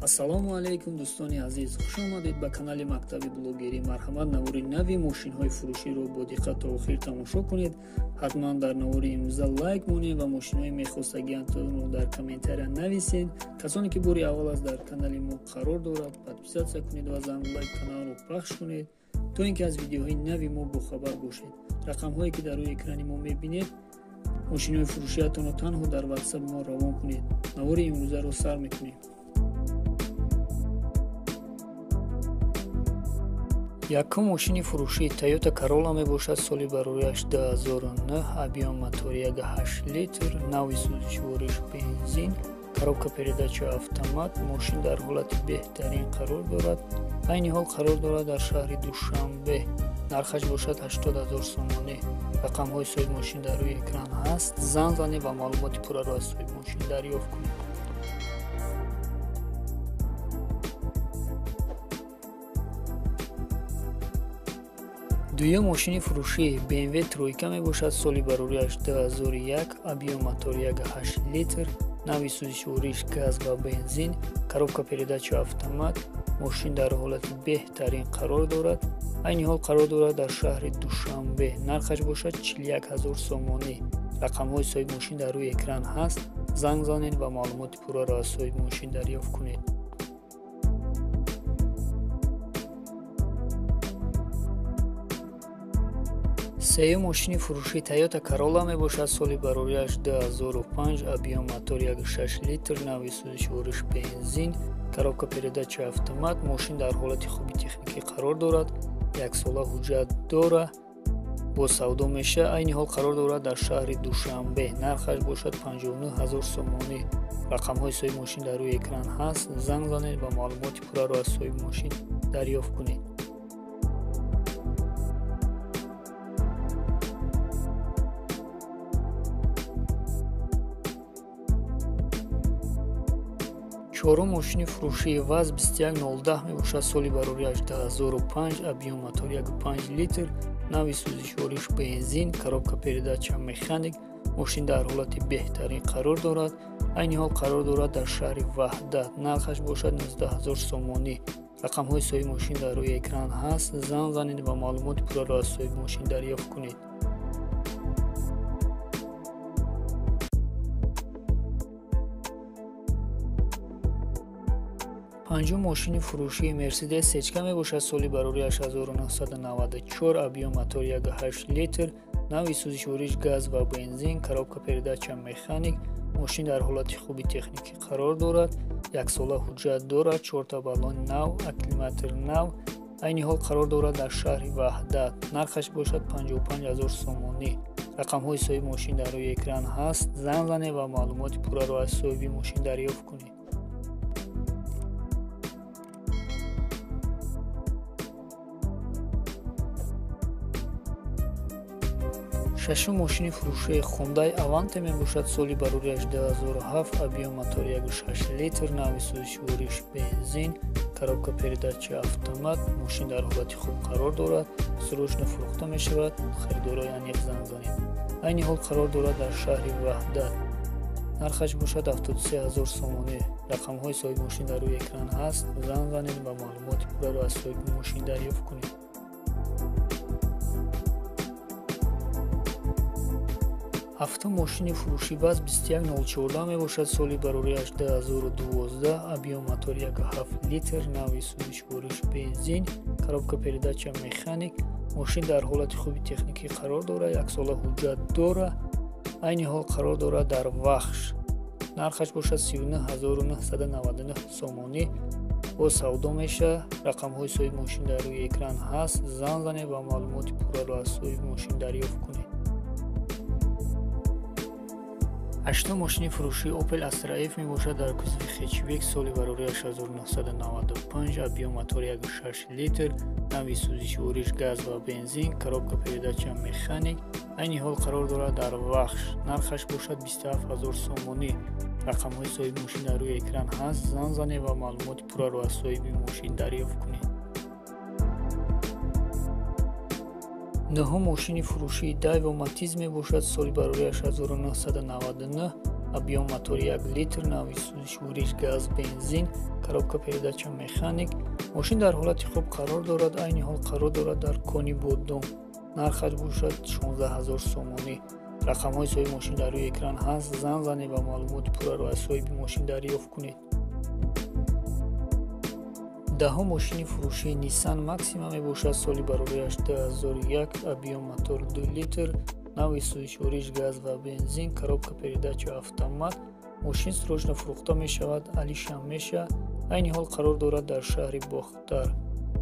Ассалому алайкум дӯстони азиз, хуш омадед ба канали мактаби блогерӣ. Марҳамат, навори нави мошинҳои фурӯширо бо диққат то охир тамошо кунед. Ҳатман дар навори имрӯза лайк монед ва мошинҳои мехостагиатонро дар комментария нависед. Касоне ки бори аввал аст дар канали мо қарор дорад, подписаться кунед ва зангулаи каналро пахш кунед, то ин ки аз видеоҳои нави мо бохабар бошед. Рақамҳое ки дар рӯи экрани мо мебинед, мошинҳои фурӯшиатонро танҳо дар ватсап мо равон кунед. Навори имрӯзаро сар мекунем. Якум мошини фурӯшии Toyota Corolla мебошад, соли барорияш 2009, объем мотори 1.8 литр, нави сӯзишвориш бензин, коробка передача автомат. Мошин дар ҳолати беҳтарин қарор дорад. Айни ҳол қарор дорад дар шаҳри Душанбе. Нархаш бошад 80 0 сомонӣ. Рақамҳои соҳиби мошин дар рӯи экран ҳаст. Занг занед ва маълумоти пурраро аз соҳиби мошин дарёфт кунед. Дуюм мошини фурӯшии BMW тройка мебошад, соли барорияш 2001, объем мотор 1.8 литр, нави сӯзишвориш газ ва бензин, коробка передача автомат. Мошин дар ҳолати беҳтарин қарор дорад. Айни ҳол қарор дорад дар шаҳри Душанбе. Нархаш бошад 41 0 сомонӣ. Рақамҳои соҳиби мошин дар рӯи экран ҳаст. Занг занед ва маълумоти пурраро аз соҳиби мошин дарёфт кунед. Сеюм мошини фурӯшии Toyota Corolla мебошад, соли барорияш 2005, объем мотор 1.6 литр, нави сӯзишвориш бензин, коробка передача автомат. Мошин дар ҳолати хуби техникӣ қарор дорад, яксола ҳуҷҷат дора, бо савдо мешавад. Айни ҳол қарор дорад дар шаҳри Душанбе. Нархаш бошад 59 0 сомонӣ. Рақамҳои соҳиби мошин дар рӯи экран ҳаст. Занг занед ва маълумоти пурраро аз соҳиби мошин дарёфт кунед. Чорум мошини фурӯшии ВАЗ 21010 мебошад, соли барорияш 2005, объем мотор 1.5 литр, нави сӯзишвориш бензин, коробка передача механик. Мошин дар ҳолати беҳтарин қарор дорад. Айни ҳол қарор дорад дар шаҳри Ваҳдат. Нархаш бошад 19 0 сомонӣ. Рақамҳои соҳиби мошин дар рӯи экран ҳаст. Занг занед ва маълумоти пурраро аз соҳиби мошин дарёфт кунед. Панҷум мошини фурӯшии Mercedes Сечка мебошад, соли барорияш 1994, объем мотор 1.8 литр, нави сӯзишвориш газ ва бензин, коробка передача механик. Мошин дар ҳолати хуби техникӣ қарор дорад, яксола ҳуҷҷат дорад, чорта баллони нав, аккумулятор нав. Айни ҳол қарор дорад дар шаҳри Ваҳдат. Нархаш бошад 55 0 сомонӣ. Рақамҳои соҳиби мошин дар рӯи экран ҳаст. Занг занед ва маълумоти пурраро аз соҳиби мошин дарёфт кунед. Шашум мошини фурӯшии Hyundai Avante мебошад, соли барорияш 2007, объем мотор 1.6 литр, нави сӯзишвориш бензин, коробка передача автомат. Мошин дар ҳолати хуб қарор дорад, срочно фурӯхта мешавад. Харидорои аниқ занг занед. Айни ҳол қарор дорад дар шаҳри Ваҳдат. Нархаш бошад 73 0 сомонӣ. Рақамҳои соҳиби мошин дар рӯи экран ҳаст. Занг занед ва маълумоти пурраро аз соҳиби мошин дарёфт кунед. Ҳафтум мошини фурӯшӣ ВАЗ 21014 мебошад, соли барорияш 2012, объем мотор 1.7 литр, нави сӯзишвориш бензин, коробка передача механик. Мошин дар ҳолати хуби техникӣ қарор дорад, яксола ҳуҷҷат дора. Айни ҳол қарор дорад дар Вахш. Нархаш бошад 39 999 сомонӣ. Бо савдо мешавад. Рақамҳои соҳиби мошин дар рӯи экран ҳаст. Занг занед ва маълумоти пурраро аз соҳиби мошин дарёфт кунед. Ҳаштум мошини фурӯшии Opel Astra F мебошад, дар кузови хетчбек, соли барорияш 1995, объем мотор 1.6 литр, нави сӯзишвориш газ ва бензин, коробка передача механик. Айни ҳол қарор дорад дар Вахш. Нархаш бошад 27 0 сомонӣ. Рақамҳои соҳиби мошин дар рӯи экран ҳаст. Занг занед ва маълумоти пурраро аз соҳиби мошин дарёфт кунед. Нӯҳум мошини фурӯшии Daewoo Matiz мебошад, соли барорияш 1999, Объем мотори 1 литр, навъи сӯзишвориш газ, бензин, коробка передача механик. Мошин дар ҳолати хуб қарор дорад, айни ҳол қарор дорад дар Кони Бодом. Нархаш бошад 16 000 сомонӣ. Рақамҳои соҳиби мошин дар рӯи экран ҳаст. Занг занед ва маълумоти пурраро аз соҳиби мошин дарёфт кунед. Даҳум мошини фурӯшии Nissan Maxima мебошад. Соли барориаш 2001, объем мотор 2 литр, навъи сӯзишвориш газ ва бензин, коробка передача автомат. Мошин срочно фурӯхта мешавад, алишам меша. Айни ҳол қарор дорад дар шаҳри Бохтар.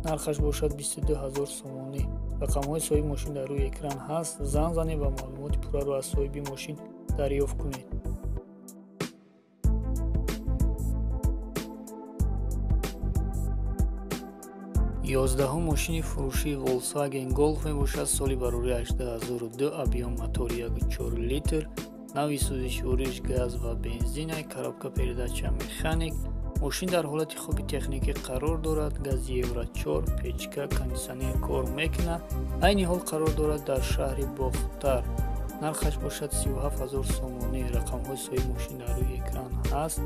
Нархаш бошад 22 000 сомонӣ. Рақамҳои соҳиби мошин дар рӯи экран ҳаст. Занг занед ва маълумоти пурраро аз соҳиби мошин дарёфт кунед. Ёздаҳум мошини фурӯшии Volkswagen Golf мебошад. Соли барориаш 2002, объем мотори 1,4 литр, навъи сӯзишвориш газ ва бензин, коробка передача механик. Мошин дар ҳолати хуби техникӣ қарор дорад, гази Евро 4, печка, кондитсионер кор мекунад. Айни ҳол қарор дорад дар шаҳри Бохтар. Нархаш бошад 37 000 сомонӣ. Рақамҳои соҳиби мошин дар рӯи экран ҳаст.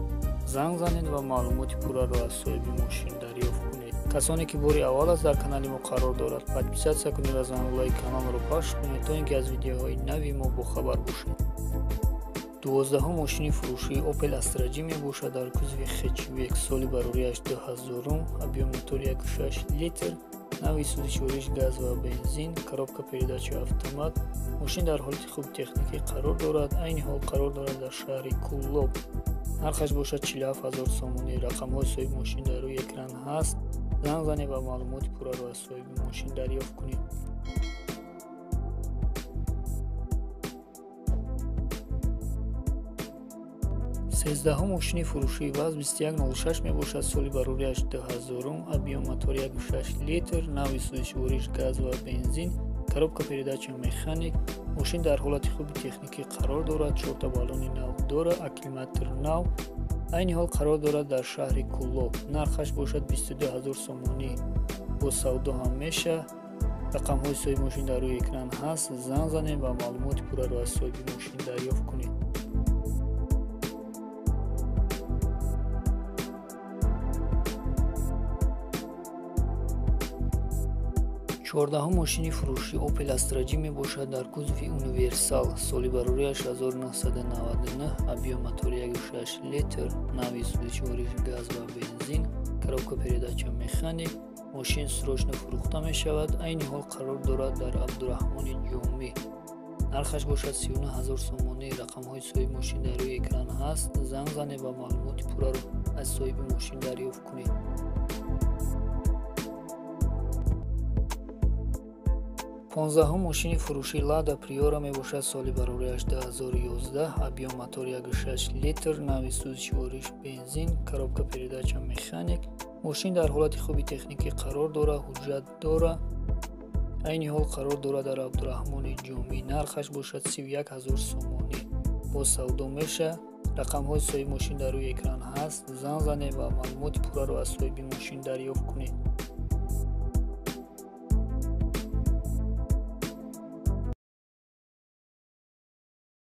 Занг занед ва маълумоти пурраро аз соҳиби мошин дарёфт кунед. Касоне ки бори аввал аст дар канали мо қарор дорад, подписатсия кунед ва зангулаи каналро пахш кунед, то ин ки аз видеоҳои нави мо бохабар бошед. 12-ум мошини фурӯшии Opel Astra J мебошад дар кузови хэтчбек. Соли барориаш 2000, объем мотори 1,6 литр, навъи сӯзишвориш газ ва бензин, коробка передача автомат. Мошин дар ҳолати хуби техникӣ қарор дорад, айни ҳол қарор дорад дар шаҳри Куллоб. Нархаш бошад 47 000 сомонӣ. Рақамҳои соҳиби мошин дар рӯи экран ҳаст. Занг занед ва маълумоти пурраро аз соҳиби мошин дарёфт кунед. 13-ум мошини фурӯшии ВАЗ 2106 мебошад. Соли барориаш 2000, объем мотори 1,6 литр, навъи сӯзишвориш газ ва бензин, коробка передача механик. Мошин дар ҳолати хуби техникӣ қарор дорад, 4 баллони нав дорад, аккумулятор нав. Айни ҳол қарор дорад дар шаҳри Куллоб. Нархаш бошад 22 000 сомонӣ. Бо савдо ҳам меша. Рақамҳои соҳиби мошин дар рӯи экран ҳаст. Занг занед ва маълумоти пурраро аз соҳиби мошин дарёфт кунед. 14-ум мошини фурӯшии Opel Astra J мебошад дар кузови Универсал. Соли барориаш 1999, объем мотори 1,6 литр, навъи сӯзишвориш газ ва бензин, коробка передача механик. Мошин срочно фурӯхта мешавад, айни ҳол қарор дорад дар Абдураҳмони Ҷомӣ. Нархаш бошад 39 000 сомонӣ. Рақамҳои соҳиби мошин дар рӯи экран ҳаст. Занг занед ва маълумоти пурраро аз соҳиби мошин дарёфт кунед. 15-ум мошини фурӯшии Lada Priora мебошад. Соли барориаш 2011, объем мотори 1,6 литр, навъи сӯзишвориш бензин, коробка передача механик. Мошин дар ҳолати хуби техникӣ қарор дорад, ҳуҷҷат дорад. Айни ҳол қарор дорад дар Абдураҳмони Ҷомӣ. Нархаш бошад 31 000 сомонӣ. Бо савдо меша. Рақамҳои соҳиби мошин дар рӯи экран ҳаст. Занг занед ва маълумоти пурраро аз соҳиби мошин дарёфт кунед.